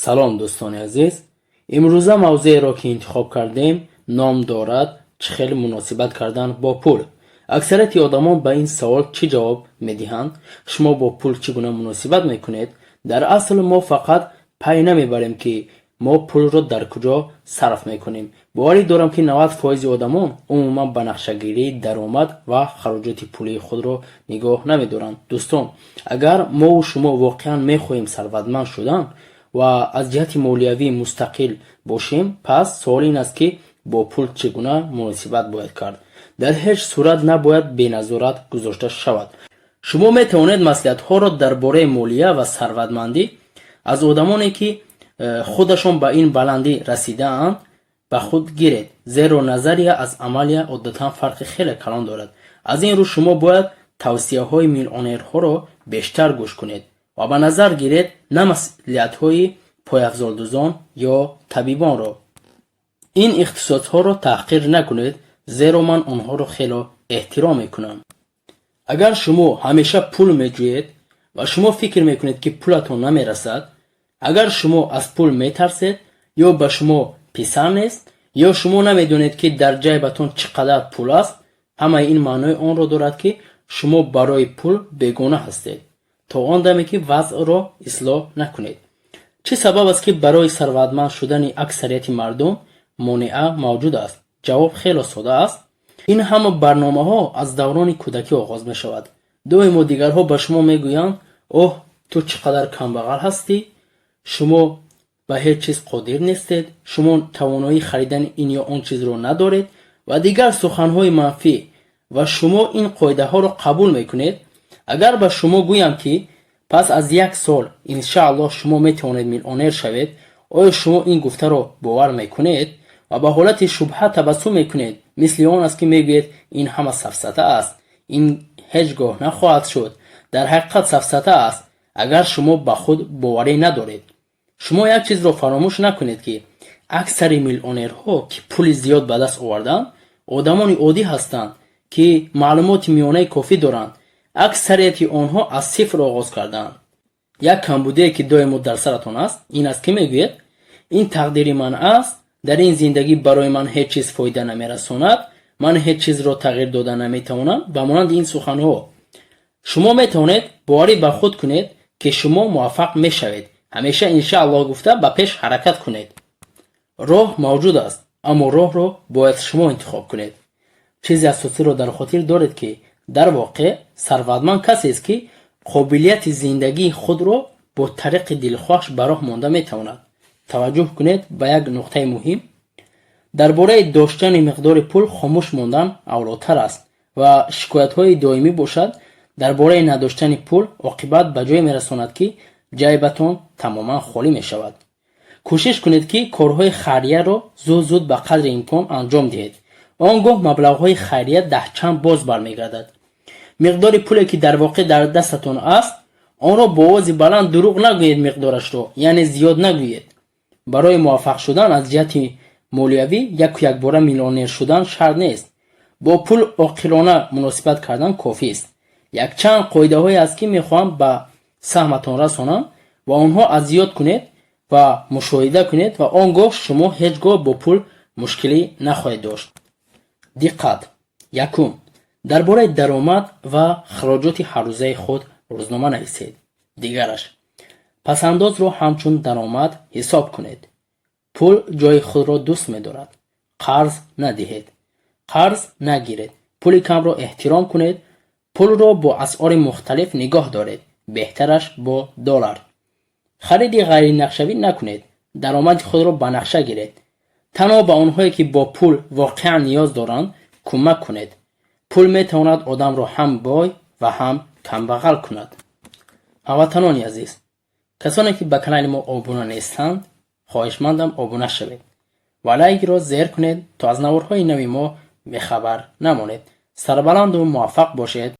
Салом, дӯстони азиз! Имрӯза мавзееро, ки интихоб кардем, ном дорад «Чӣ хел муносибат кардан бо пул». Аксарияти одамон ба ин савол чӣ ҷавоб медиҳанд? Шумо бо пул чӣ гуна муносибат мекунед? Дар асл мо фақат пай намебарем, ки мо пулро дар куҷо сарф мекунем. Боварӣ дорам, ки 90 фоизи одамон умуман ба нақшагирии даромад ва хароҷоти пулии худро нигоҳ намедоранд. Дӯстон, агар мову шумо воқеан мехоҳем сарватманд шудан ва аз ҷиҳати молиявӣ мустақил бошем, пас суол ин аст, ки бо пул чӣ гуна муносибат бояд кард. Дар ҳеҷ сурат набояд беназорат гузошта шавад. Шумо метавонед маслиҳатҳоро дар бораи молия ва сарватмандӣ аз одамоне, ки худашон ба ин баландӣ расидаанд, ба худ гиред, зеро назария аз амалия одатан фарқи хеле калон дорад. Аз ин рӯ шумо бояд тавсияҳои миллионерҳоро бештар гӯш кунед ва ба назар гиред, на маслиҳатҳои пойафзолдӯзон ё табибонро. Ин ихтисосҳоро таҳқир накунед, зеро ман онҳоро хело эҳтиром мекунам. Агар шумо ҳамеша пул меҷӯед ва шумо фикр мекунед, ки пулатон намерасад, агар шумо аз пул метарсед ё ба шумо писанд нест, ё шумо намедонед, ки дар ҷайбатон чӣ қадар пул аст, ҳамаи ин маънои онро дорад, ки шумо барои пул бегона ҳастед, то он даме ки вазъро ислоҳ накунед. Чӣ сабаб аст, ки барои сарватманд шудани аксарияти мардум монеа мавҷуд аст? Ҷавоб хело сода аст. Ин ҳама барномаҳо аз даврони кӯдакӣ оғоз мешавад. Доимо дигарҳо ба шумо мегӯянд: «Оҳ, ту чӣ қадар камбағал ҳастӣ, шумо ба ҳеҷ чиз қодир нестед, шумо тавоноии харидани ин ё он чизро надоред» ва дигар суханҳои манфӣ, ва шумо ин қоидаҳоро қабул мекунед. Агар ба шумо гӯям, ки пас аз як сол, иншааллоҳ, шумо метавонед миллионер шавед, оё шумо ин гуфтаро бовар мекунед ва ба ҳолати шубҳа табассум мекунед? Мисли он аст, ки мегӯед: «Ин ҳама сафсата аст, ин ҳеҷ гоҳ нахоҳад шуд». Дар ҳақиқат сафсата аст, агар шумо ба худ боварӣ надоред. Шумо як чизро фаромӯш накунед, ки аксари миллионерҳо, ки пули зиёд ба даст оварданд, одамони оддӣ ҳастанд, ки маълумоти миёнаи кофӣ доранд. Аксарияти онҳо аз сифр оғоз кардаанд. Як камбудие, ки доимо дар саратон аст, ин аст, ки мегӯед: «Ин тақдири ман аст, дар ин зиндагӣ барои ман ҳеҷ чиз фоида намерасонад, ман ҳеҷ чизро тағйир дода наметавонам» ва монанди ин суханҳо. Шумо метавонед боварӣ ба худ кунед, ки шумо муваффақ мешавед. Ҳамеша иншааллоҳ гуфта ба пеш ҳаракат кунед. Роҳ мавҷуд аст, аммо роҳро бояд шумо интихоб кунед. Чизи асосиро дар хотир доред, ки дар воқеъ сарватманд касест, ки қобилияти зиндагии худро бо тариқи дилхоҳаш ба роҳ монда метавонад. Таваҷҷӯҳ кунед ба як нуқтаи муҳим: дар бораи доштани миқдори пул хомӯш мондан авлотар аст ва шикоятҳои доимӣ бошад дар бораи надоштани пул оқибат ба ҷое мерасонад, ки ҷайбатон тамоман холӣ мешавад. Кӯшиш кунед, ки корҳои хайрияро зуд зуд ба қадри имкон анҷом диҳед. Он гоҳ маблағҳои хайрия даҳчанд боз бармегардад. Миқдори пуле, ки дар воқеъ дар дастатон аст, онро бо овози баланд дурӯғ нагӯед, миқдорашро яъне зиёд нагӯед. Барои муваффақ шудан аз ҷиҳати молиявӣ яку якбора миллионер шудан шарт нест. Бо пул оқилона муносибат кардан кофист. Якчанд қоидаҳое аст, ки мехоҳам ба саҳматон расонам ва онҳо аз ёд кунед ва мушоҳида кунед ва он гоҳ шумо ҳеҷ гоҳ бо пул мушкилӣ нахоҳед дошт. Диққат! Якум: дар бораи даромад ва хароҷоти ҳаррӯзаи худ рӯзнома нависед. Дигараш: пасандозро ҳамчун даромад ҳисоб кунед. Пул ҷои худро дӯст медорад. Қарз надиҳед, қарз нагиред. Пули камро эҳтиром кунед. Пулро бо асъори мухталиф нигоҳ доред, беҳтараш бо доллар. Хариди ғайринақшавӣ накунед. Даромади худро ба нақша гиред. Танҳо ба онҳое, ки бо пул воқеан ниёз доранд, кӯмак кунед. Пул метавонад одамро ҳам бой ва ҳам камбағал кунад. Ҳамватанони азиз, касоне, ки ба канали мо обуна нестанд, хоҳишмандам, обуна шавед ва лайкро зер кунед, то аз наворҳои нави мо бехабар намонед. Сарбаланду муваффақ бошед.